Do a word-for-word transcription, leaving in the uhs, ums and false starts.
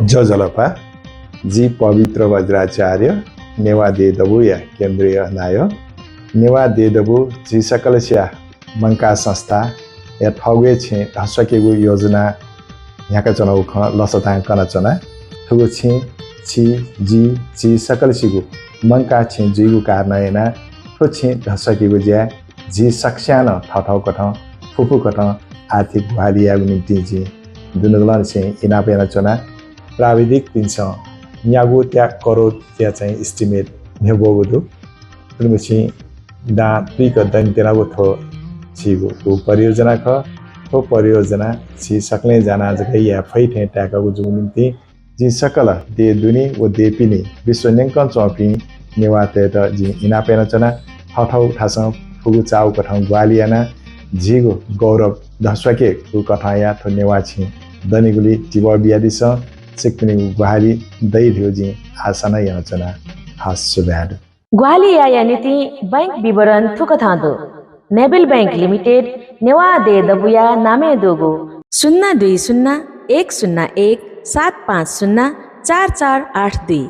ज्वजलपा, जि पवित्र वज्राचार्य, नेवाः देय् दबूया केन्द्रीय नायः। नेवाः देय् दबू झी सकलसिया मंकाः संस्थाया थःगु हे छेँ धस्वाकेगु योजना न्ह्याकाच्वनागु खँ लसतां कनाच्वना। थुगु छेँ छि, जि, झी सकलसिगु मंकाः छेँ जुइगु कारणं यानाः थ्व छेँ धस्वाकेगु ज्याय् झी सकस्यां नं थःथःकथं फुफुकथं आर्थिक ग्वाहालि यायेगु निंतिं जिं दुनुगलंनिसें इनाप यानाच्वना। प्राविधिकपिन्सं न्यागू त्या करोडया चाहिँ estimate न्ह्यब्वःगु दु। थुलिमछि दां तुइक दने त्यनागु थ्व झीगु परियोजना खः। थ्व परियोजना झी सकलें जानाः जक याये फइ थें ताय्कागु जूगु निंतिं जिं सकल देय् दुने व देय् पिने विश्व न्यंकं च्वंपिं नेवाःतय्त जिं इनाप यानाच्वना। थःथःगु थासं फुगु चाःगु कथं ग्वाहालि यानाः झीगु गौरव धस्वाकेगु कथंया थ्व नेवाः छेँ दनेगुली तिबः बियादिसँ। छिकपिनिगु ग्वाहालि दइ धइगु जिं आशा नं यानाच्वना। हस्, सुभाय् दु। ग्वाहालि यायेया निंतिं बैंक विवरण थुकथं दु। नेबिल बैंक लिमिटेड, नेवाः देय् दबूया नामय् दुगु। शून्य दुई शून्य एक शून्य एक सात पाँच शून्य चार चार आठ दुई।